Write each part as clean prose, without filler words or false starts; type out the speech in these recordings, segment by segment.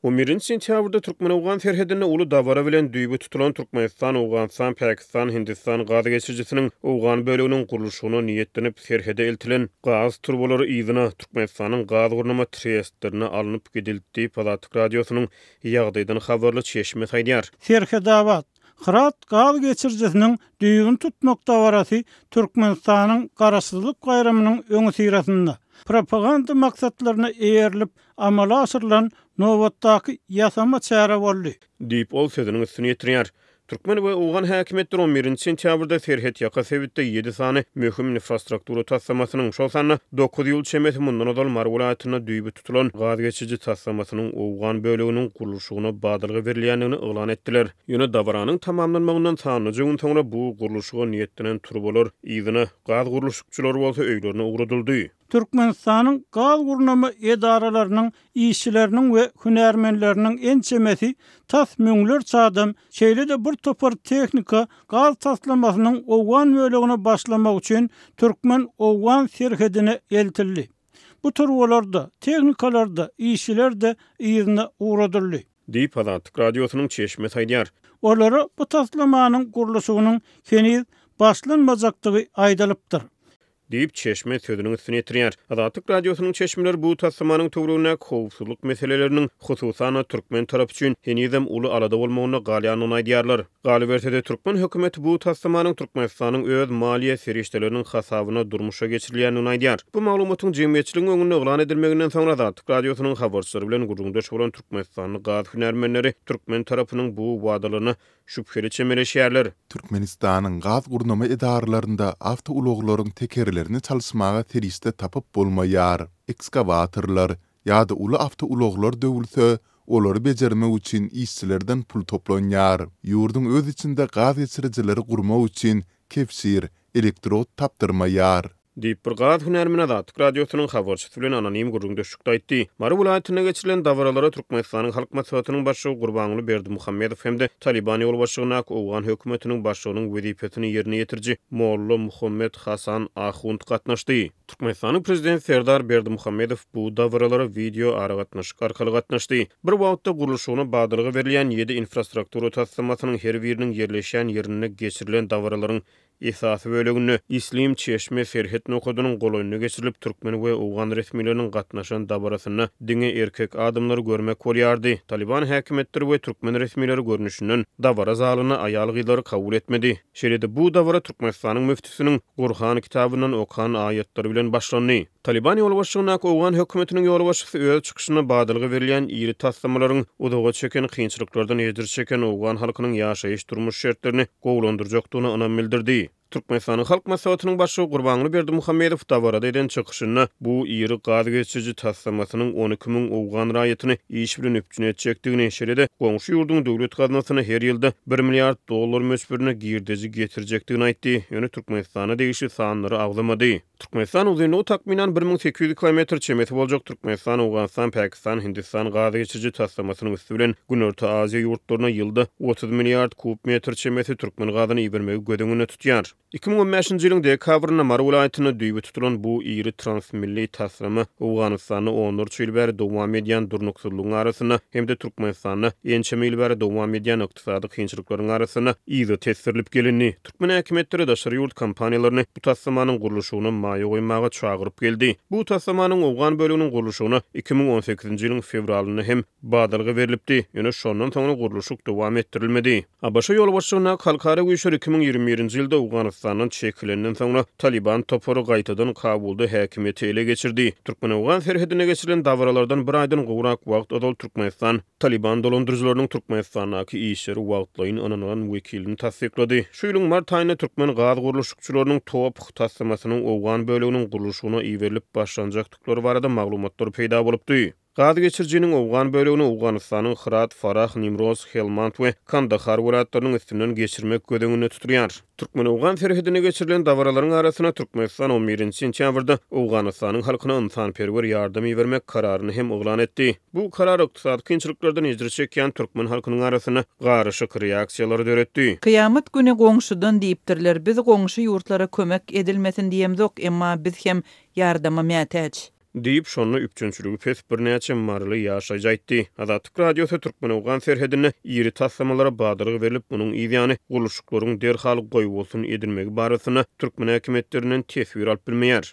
On birinji sentýabrda türkmen-owgan serhedinde uly dabara bilen düýbi tutulan Türkmenistan-Owganystan-Pakistan-Hindistan gaz geçirijisiniň owgan böleginiň gurluşygyna niýetlenip serhede eltilen gaz turbalary yzyna, Türkmenistanyň gaz gurnama trestlerine alnyp gidildi diýip, Azatlyk Radiosynyň ýagdaýdan habarly çeşmesi aýdýar. Serhetabat, Hyrat gaz geçirijisiniň düýbüni tutmak dabarasy Türkmenistanyň Garaşsyzlyk baýramynyň öňüsyrasynda, propaganda maksatlaryna eýerilip amala aşyrylan nobatdaky ýasama çäre boldy. Diýip, ol sözüniň üstüni ýetirýär. Türkmen we owgan häkimiýetleri on birinji sentýabrda serhetýaka sebitde ýedi sany möhüm infrastruktura taslamasynyň, şol sanda 9 ýyl çemesi mundan ozal Mary welaýatynda düýbi tutulan gaz geçiriji taslamasynyň owgan böleginiň gurluşygyna badalga berilýändigini yglan etdiler. Ýöne dabaranyň tamamlanmagyndan sanlyja gün soňra bu gurluşyga niýetlenen turbalar yzyna, gaz gurluşykçylary bolsa öýlerine ugradyldy. Türkmenistanyň gaz gurnama edaralarynyň işçileriniň we hünärmenleriniň ençemesi, tas müňlerçe adam, şeýle-de bir topar tehnika gaz taslamasynyň owgan bölegine başlamak üçin türkmen-owgan serhedine eltildi. Bu turbalar-da, tehnikalar-da, işçiler-de yzyna ugradyldy. Diýip, Azatlyk Radiosynyň çeşmesi aýdýar. Olara bu taslamanyň gurluşygynyň heniz başlanmajakdygy aýdylypdyr. Diýip, çeşme sözüniň üstüni ýetirýär. Azatlyk Radiosynyň çeşmeleri bu taslamanyň töweregindäki howpsuzlyk meseleleriniň, hususan-da, türkmen tarapy üçin henizem uly alada bolmagynda galýandygyny aýdýarlar. Galyberse-de, türkmen hökümeti bu taslamanyň Türkmenistanyň öz maliýe serişdeleriniň hasabyna durmuşa geçirilýändigini aýdýar. Bu maglumatyň jemgyýetçiligiň öňünde yglan edilmeginden soňra Azatlyk Radiosynyň habarçylary bilen gürrüňdeş bolan türkmenistanly gaz hünärmenleri türkmen tarapynyň bu wadalaryna şübheli çemeleşýärler. Türkmenistanyň gaz gurnama edaralarynda awtoulaglaryň tekerlerini çalyşmaga serişde tapyp bolmaýar. Ekskawatorlar ýa-da uly awtoulaglar döwülse, olary bejermek üçin işçilerden pul toplanýar. Ýurduň öz içinde gaz geçirijileri gurmak üçin kebşir, elektrod tapdyrmaýar. Diýip, bir gaz hünärmeni Azatlyk Radiosynyň habarçysy bilen anonim gürrüňdeşlikde aýtdy. Mary welaýatynda geçirilen dabaralara Türkmenistanyň Halk Maslahatynyň Başlygy Gurbanguly Berdimuhamedow hem-de Talyban ýolbaşçylygyndaky owgan hökümetiniň başlygynyň wezipesini ýerine ýetiriji Molla Muhammet Hasan Ahund gatnaşdy. Türkmenistanyň Prezidenti Serdar Berdimuhamedow bu dabaralara wideo aragatnaşyk arkaly gatnaşdy. Bir wagtda gurluşygyna badalga berilýän ýedi infrastruktura taslamasynyň her biriniň ýerleşýän ýerinde geçirilen dabaralaryň Esasy böleginde Islim çeşme serhet nokadynyň golaýynda geçirilip, türkmen we owgan resmileriniň gatnaşan dabarasynda diňe erkek adamlary görmek bolýardy. Talyban häkimiýetleri we türkmen resmileri görnüşinden dabara zalyna aýal-gyzlary kabul etmedi. Şeýle-de bu dabara Türkmenistanyň müftüsiniň Gurhan kitabyndan okan aýatlary bilen başlandy. Talyban ýolbaşçylygyndaky owgan hökümetiniň ýolbaşçysy öz çykyşynda badalga berilýän iri taslamalaryň uzaga çeken kynçylyklardan ejir çeken owgan halkynyň ýaşaýyş-durmuş şertlerini gowulandyrjakdygyna ynam bildirdi. Türkmenistanyň Halk Maslahatynyň Başlygy Gurbanguly Berdimuhamedow dabarada eden çykyşynda bu iri gaz geçiriji taslamasynyň 12 müň owgan raýatyny iş bilen üpjün etjekdigini, şeýle-de goňşy ýurduň döwlet gaznasyna her ýylda bir milliard dollar möçberinde girdeji getirjekdigini aýtdy, ýöne Türkmenistana degişli sanlary agzamady. Türkmenistan uzynlygy takmynan 1800 kilometr çemesi boljak Türkmenistan, Owganystan, Pakistan, Hindistan gaz geçiriji taslamasynyň üsti bilen Günorta Aziýa ýurtlaryna ýylda 30 milliard kub metr çemesi türkmen gazyny ibermegi göz öňünde tutýar. 2015-nji ýylyň dekabrynda Mary welaýatynda düýbi tutulan bu iri transmilli taslama Owganystanda onlarça ýyl bäri dowam edýän durnuksyzlygyň arasynda hem-de Türkmenistanda ençeme ýyl bäri dowam edýän ykdysady kynçylyklaryň arasynda yza tesdirilip gelindi. Türkmen häkimiýetleri daşary ýurt kompaniýalaryny bu taslamanyň gurluşygyna maýa goýmaga çagyryp geldi. Bu taslamanyň owgan böleginiň gurluşygyna 2018-nji ýylyň fewralynda hem badalga berlipdi, ýöne şondan soňra gurluşyk dowam etdirilmedi. ABŞ ýolbaşçylygyndaky halkara güýçler 2021-nji ýylda Owganystandan çekilenden soňra Talyban topary gaýtadan Kabulda häkimiýeti ele geçirdi. Türkmen-owgan serhedinde geçirilen dabaralardan bir aýdan gowrak wagt ozal Türkmenistan Talyban dolandyryjylarynyň Türkmenistandaky işleri wagtlaýyn ynanylan wekilini tassyklady. Şu ýylyň mart aýynda türkmen gaz gurluşykçylarynyň TOPH taslamasynyň owgan böleginiň gurluşygyna iberilip başlanjakdyklary barada maglumatlar peýda bolupdy. Gaz geçirijiniň owgan bölegini Owganystanyň Hyrat, Farah, Nimroz, Helmand we Kandahar welaýatlarynyň üstünden geçirmek göz öňünde tutulýar. Türkmen-owgan serhedinde geçirilen dabaralaryň arasynda Türkmenistan on birinji sentýabrda Owganystanyň halkyna ynsanperwer ýardam ibermek kararyny hem yglan etdi. Bu karar ykdysady kynçylyklardan ejir çekýän türkmen halkynyň arasynda garyşyk reaksiýalary döretdi. Kyýamat güni goňşudan diýipdirler biz goňşy ýurtlara kömek edilmesin diýemzok emma biz hem ýardama mätäç. Diýip, şonda üpjünçiligi pes birnäçe maryly ýaşaýjy aýtdy. Azatlyk Radiosy türkmen-owgan serhedinde iri taslamalara badalga berlip, munuň yzýany gurluşyklaryň derhal goýbolsun edilmegi barasynda türkmen häkimiýetlerinden teswir alyp bilmeýär.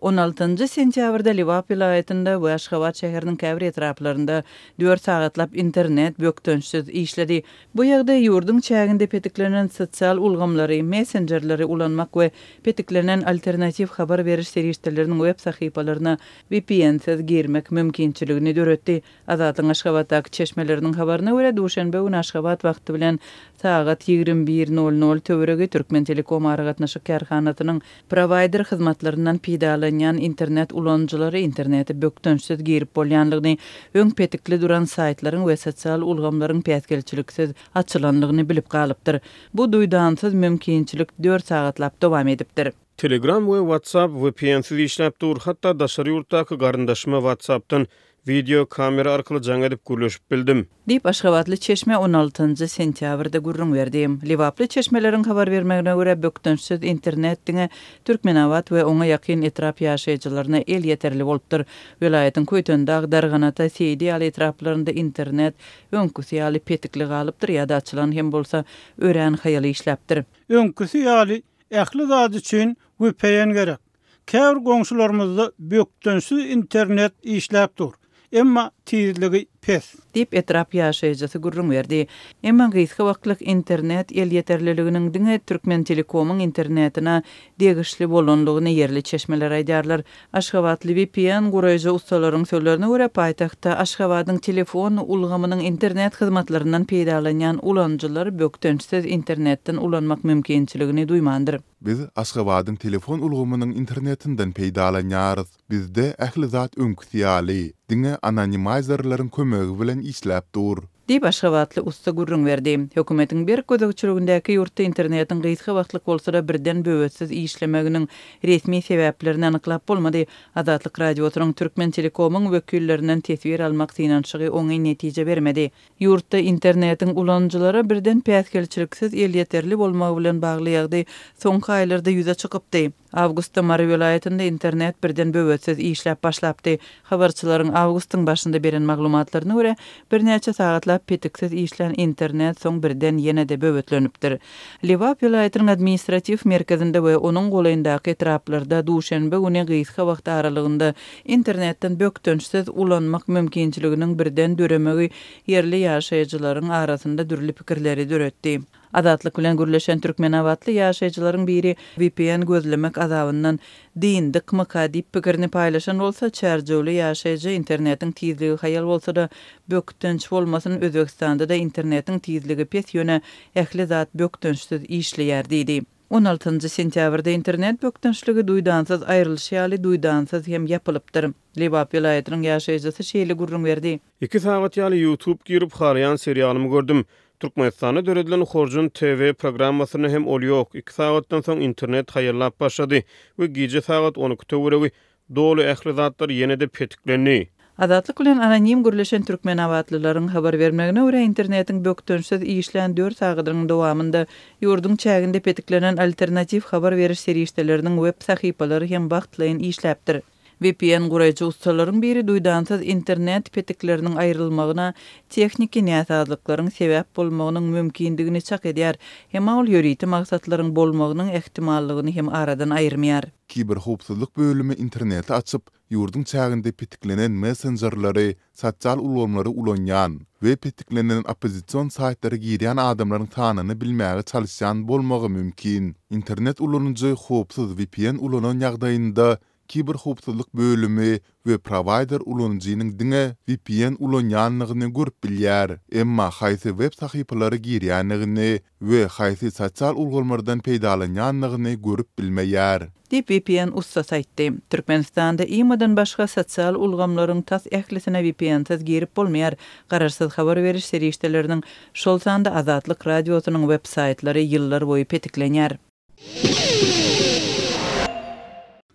On altynjy sentýabrda Lebap welaýatynda we Aşgabat şäheriniň käbir etraplarynda dört sagatlap internet bökdençsiz işledi. Bu ýagdaý ýurduň çäginde petiklenen sosial ulgamlary, messenjerleri ulanmak we petiklenen alternatiw habar beriş serişdeleriniň web sahypalaryna VPN-siz girmek mümkinçiligini döretdi. Azatlygyň Aşgabatdaky çeşmeleriniň habaryna görä, duşenbe güni Aşgabat wagty bilen sagat 21 nol nol töweregi Türkmentelekom aragatnaşyk kärhanasynyň Prowaýder hyzmatlaryndan peýdalanýan internet ulanyjylary internete bökdençsiz girip bolýanlygyny, öň petikli duran saýtlaryň we sosial ulgamlaryň päsgelçiliksiz açylanlygyny bilip galypdyr. Bu duýdansyz mümkinçilik dört sagatlap dowam edipdir. Telegram we WhatsApp VPN-siz işläp dur, hatda daşary ýurtdaky garyndaşyma WhatsApp-dan Wideo kamera arkaly jaň edip gürleşip bildim. Diýip, aşgabatly çeşme on altynjy sentýabrda gürrüň berdi. Lebaply çeşmeleriň habar bermegine görä, bökdençsiz internet diňe Türkmenabat we oňa ýakyn etrap ýaşaýjylaryna elýeterli bolupdyr. Welaýatyň Köýtendag, Darganata, Seýdi ýaly etraplarynda internet öňküsi ýaly petikli galypdyr ýa-da açylan hem bolsa, örän haýal işläpdir. Öňküsi ýaly ähli zat üçin vpn gerek. Käbir goňşularymyzda bökdençsiz internet işläp dur, emma tizligi pes. Diýip, etrap ýaşaýjysy gürrüň berdi. Emma gysga wagtlyk internet elýeterliliginiň diňe Türkmentelekomyň internetine degişli bolanlygyny ýerli çeşmeler aýdýarlar. Aşgabatly vpn guraýjy ussalaryň sözlerine görä, paýtagtda Aşgabadyň telefon ulgamynyň internet hyzmatlaryndan peýdalanýan ulanyjylar bökdençsiz internetden ulanmak mümkinçiligini duýmandyr. Biz Aşgabadyň telefon ulgamynyň internetinden peýdalanýarys. Bizde ähli zat öňküsi ýaly, diňe anonimaýzerleriň kömegi bilen işläp dur. Diýip, aşgabatly ussa gürrüň berdi. Hökümetiň berk gözegçiligindäki ýurtda internetiň gysga wagtlyk bolsa-da birden böwetsiz işlemeginiň resmi sebäplerini anyklap bolmady. Azatlyk Radiosynyň Türkmentelekomyň wekillerinden teswir almak synanyşygy oňyn netije bermedi. Ýurtda internetiň ulanyjylara birden päsgelçiliksiz elýeterli bolmagy bilen bagly ýagdaý soňky aýlarda ýüze çykypdy. Awgustda Mary welaýatynda internet birden böwetsiz işläp başlapdy. Habarçylaryň awgustyň başynda beren maglumatlaryna görä, birnäçe sagatlap petiksiz işlän internet soň birden ýene-de böwetlenipdir. Lebap welaýatynyň administratiw merkezinde we onuň golaýyndaky etraplarda duşenbe güni gysga wagt aralygynda Internetden bökdençsiz ulanmak mümkinçiliginiň birden döremegi ýerli ýaşaýjylaryň arasynda dürli pikirleri döretdi. Azatlyk bilen gürleşen türkmenabatly ýaşaýjylaryň biri vpn gözlemek azabyndan dyndykmyka diýip pikirini paýlaşan bolsa, çärjewli ýaşaýjy internetiň tizligi haýal bolsa-da, bökdenç bolmasyn, Özbegistanda-da internetiň tizligi pes, ýöne ähli zat bökdençsiz işleýär diýdi. On altynjy sentýabrda internet bökdençligi duýdansyz aýrylyşy ýaly duýdansyz hem ýapylypdyr. Lebap welaýatynyň ýaşaýjysy şeýle gürrüň berdi. Iki sagat ýaly youtube girip halaýan serialymy gördüm. Türkmenistanda döredilen Horjun TV programmasynda hem ol ýok. Iki sagatdan soň internet haýallap başlady we gije sagat 12 töweregi Doly ähli zatlar ýene-de petiklendi. Azatlyk bilen anonim gürleşen türkmenabatlylaryň habar bermegine görä, internetiň bökdençsiz işlän dört sagadynyň dowamynda ýurduň çäginde petiklenen alternatiw habar beriş serişdeleriniň web sahypalary hem wagtlaýyn işläpdir. Vpn guraýjy ussalaryň biri duýdansyz internet petikleriniň aýrylmagyna tehniki näsazlyklaryň sebäp bolmagynyň mümkindigini çak edýär, emma ol ýörite maksatlaryň bolmagynyň ähtimallygyny hem aradan aýyrmaýar. Kiberhowpsuzlyk bölümi interneti açyp, ýurduň çäginde petiklenen messenjerleri, sosial ulgamlary ulanýan we petiklenen oppozision saýtlara girýän adamlaryň sanyny bilmäge çalyşýan bolmagy mümkin. Internet ulanyjy howpsuz vpn ulanan ýagdaýynda, kiberhowpsuzlyk bölümi we prowaýder ulanyjynyň diňe vpn ulanýanlygyny görüp bilýär, emma haýsy web sahypalara girýänligini we haýsy sosial ulgamlardan peýdalanýanlygyny görüp bilmeýär. Diýip, vpn ussasy aýtdy. Türkmenistanda IMO-dan başga sosial ulgamlaryň tas ählisine vpn-siz girip bolmaýar. Garaşsyz habar beriş serişdeleriniň, şol sanda Azatlyk Radiosynyň web saýtlary ýyllar boýy petiklenýär.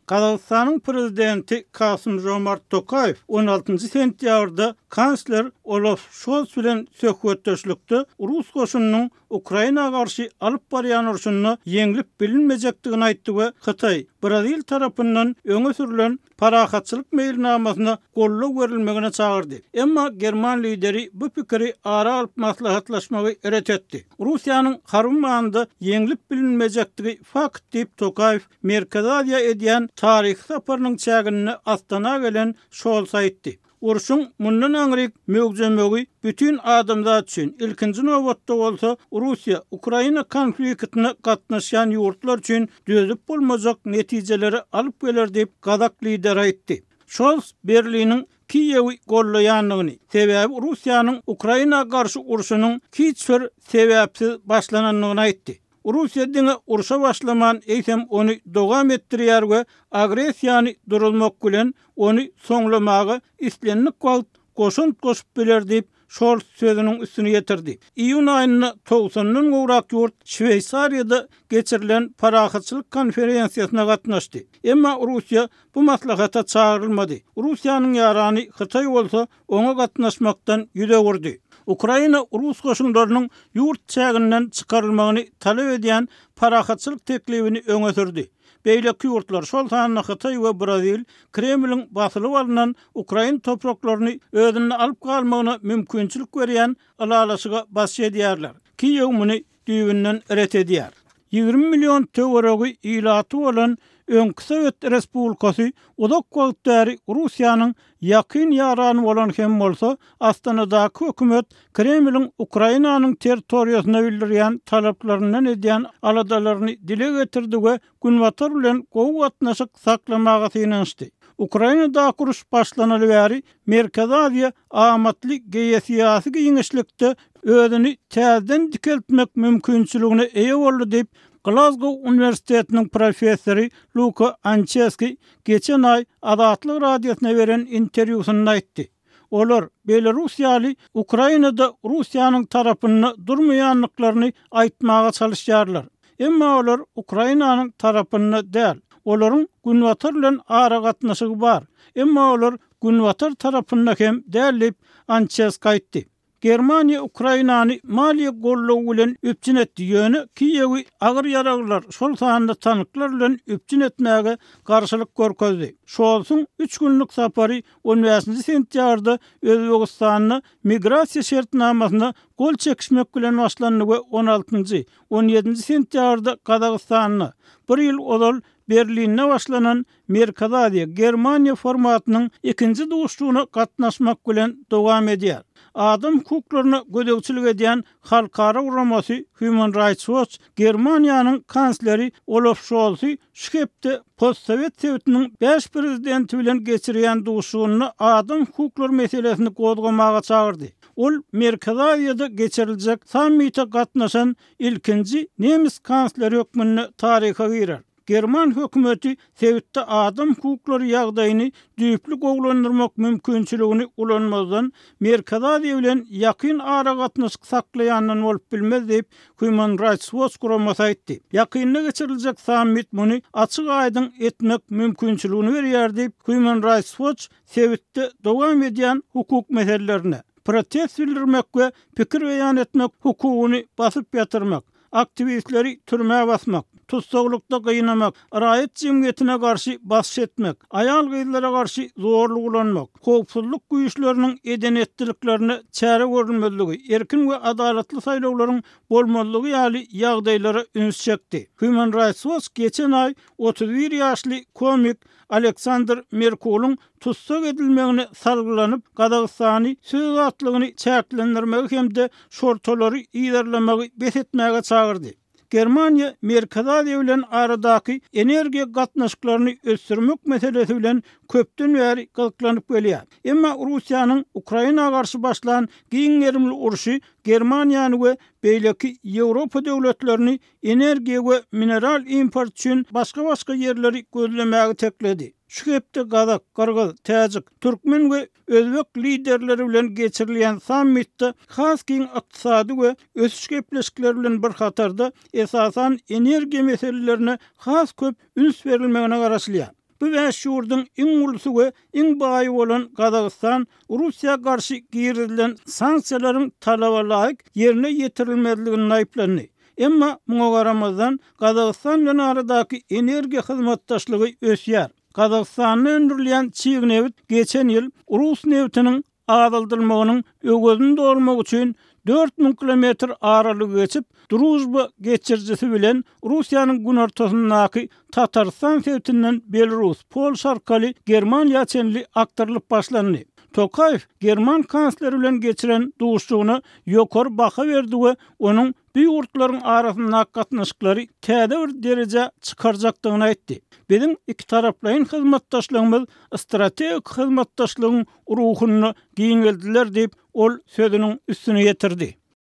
Gazagystanyň prezidenti Kasym-Žomart Tokaýew on altynjy sentýabrda kansler Olaf Şolz bilen söhbetdeşlikde rus goşunynyň Ukraina garşy alyp barýan urşunda ýeňlip bilinmejekdigini aýtdy we Hytaý, Brazil tarapyndan öňe sürlen parahatçylyk meýilnamasyna goldaw berilmegine çagyrdy. Emma german lideri bu pikiri ara alyp maslahatlaşmagy ret etdi. Russiýanyň harby manyda ýeňlip bilinmejekdigi fakt diýip, Tokaýew Merkezi Aziýa edýän taryhy saparynyň çäginde Astana gelen Şolsa aýtdy. Urşuň mundan aňryk möwjemegi bütin adamzat üçin, ilkinji nobatda bolsa Russiýa, Ukraina konfliktine gatnaşýan ýurtlar üçin dözüp bolmajak netijelere alyp geler diýip, gazak lideri aýtdy. Şols Berliniň Kiýewi goldaýandygyny, sebäbi Russiýanyň Ukraina garşy urşunyň hiç bir sebäpsiz başlanandygyny aýtdy. Russiýa diňe urşa başlaman, eýsem ony dowam etdirýär we agressiýany duruzmak bilen ony soňlamaga islendik wagt goşant goşup biler diýip, Şolz sözüniň üstüni ýetirdi. Iýun aýynda togsandan gowrak ýurt Şweýsariýada geçirilen parahatçylyk konferensiýasyna gatnaşdy. Emma Russiýa bu maslahata çagyrylmady. Russiýanyň ýarany Hytaý bolsa oňa gatnaşmakdan ýüz öwürdi. Ukraina rus goşunlarynyň ýurt çäginden çykarylmagyny talap edýän parahatçylyk teklibini öňe sürdi. Beýleki ýurtlar, şol sanda Hytaý we Brazil Kremliň basylyp alnan ukrain topraklaryny özünde alyp galmagyna mümkinçilik berýän ylalaşyga basyş edýärler. Kiýew muny düýbünden ret edýär. 20 million töweregi ilaty bolan öňki sowet respublikasy uzak wagt bäri Russiýanyň ýakyn ýarany bolan hem bolsa, Astanadaky hökümet Kremliň Ukrainanyň territoriýasyna bildirýän talaplaryndan edýän aladalaryny dile getirdi we Günbatar bilen gowy gatnaşyk saklamaga synanyşdy. Ukrainadaky uruş başlanaly bäri Merkezi Aziýa amatly geosyýasy giňişlikde özüni täzeden dikeltmek mümkinçiligine eýe boldy diýip, Glazgow uniwersitetiniň professory Luka Ançeski geçen aý Azatlyk Radiosyna beren interwýusynda aýtdy. Olar, Belarus ýaly, Ukrainada Russiýanyň tarapynda durmaýandyklaryny aýtmaga çalyşýarlar. Emma olar Ukrainanyň tarapynda däl. Olaryň Günbatar bilen aragatnaşygy bar. Emma olar Günbatar tarapynda hem däl diýip, Ançeski aýtdy. Germaniýa Ukrainany maliýe goldawy bilen üpjün etdi, ýöne Kiýewi agyr ýaraglar, şol sanda tanklar bilen üpjün etmäge garşylyk görkezdi. Şolsuň üç günlük sapary on bäşinji sentýabrda Özbegistanda migrasiýa şertnamasyna gol çekişmek bilen başlandy we on altynjy, on ýedinji sentýabrda Gazagystanda, bir ýyl ozal Berlinde başlanan Merkezi Aziýa, Germaniýa formatynyň ikinji duşuşygyna gatnaşmak bilen dowam edýär. Adam hukuklaryna gözegçilik edýän halkara guramasy Human Rights Watch Germaniýanyň kansleri Olaf Şolsy şu hepde postsowet sebitiniň bäş prezidenti bilen geçirýän duşuşygynda adam hukuklary meselesini gozgamaga çagyrdy. Ol Merkezi Aziýada geçiriljek sammite gatnaşan ilkinji nemes kansleri hökmünde taryha girer. German hökümeti sebitde adam hukuklary ýagdaýyny düýpli gowulandyrmak mümkinçiligini ulanmazdan, Merkezi Aziýa bilen ýakyn aragatnaşyk saklaýandan bolup bilmez diýip, Human Rights Watch guramasy aýtdy. Ýakynda geçiriljek sammit muny açyk-aýdyň etmek mümkinçiligini berýär diýip, Human Rights Watch sebitde dowam edýän hukuk meselelerine, protest bildirmek we pikir beýan etmek hukugyny basyp ýatyrmak, aktiwistleri türmä basmak, tussaglykda gynamak, raýat jemgyýetine garşy basyş etmek, aýal-gyzlara garşy zorluk ulanmak, howpsuzlyk güýçleriniň eden-etdiliklerine çäre görülmezligi, erkin we adalatly saýlawlaryň bolmazlygy ýaly ýagdaýlara üns çekdi. Human Rights Watch geçen aý 31 ýaşly komik Aleksandr Merkulyň tussag edilmegine salgylanyp, Gazagystany söz azatlygyny çäklendirmegi hem-de şortalary yzarlamagy bes etmäge çagyrdy. Germaniýa Merkezi Aziýa bilen aradaky energiýa gatnaşyklaryny ösdürmek meselesi bilen köpden bäri gyzyklanyp gelýär. Emma Russiýanyň Ukraina garşy başlan giň gerimli urşy Germaniýany we beýleki Ýewropa döwletlerini energiýa we mineral import üçin başga-başga ýerleri gözlemäge itekledi. Şu hepde gazak, gyrgyz, täjik, türkmen we özbek liderleri bilen geçirilýän sammitde has giň ykdysady we ösüş gepleşikleri bilen bir hatarda, esasan, energiýa meselelerine has köp üns berilmegine garaşylýar. Bu bäş ýurduň iň ulusy we iň baýy bolan Gazagystan Russiýa garşy girizilen sanksiýalaryň talaba laýyk ýerine ýetirilmezliginde aýyplandy. Emma muňa garamazdan, Gazagystan bilen aradaky energiýa hyzmatdaşlygy ösýär. Gazagystanda öndürilýän çig nebit geçen ýyl rus nebitiniň azaldylmagynyň öwezini dolmak üçin 4000 kilometr aralygy geçip, Družba geçirijisi bilen Russiýanyň günortasyndaky Tatarystan sebitinden Belarus, Polşa arkaly Germaniýa çenli akdyrylyp başlandy. Tokaýew german kansleri bilen geçiren duşuşygyna ýokary baha berdi we onuň bu ýurtlaryň arasyndaky gatnaşyklary täze bir derejä çykarjakdygyny aýtdy. Biziň ikitaraplaýyn hyzmatdaşlygymyz strategik hyzmatdaşlygyň ruhunda giňeldiler diýip, ol sözüniň üstüni ýetirdi.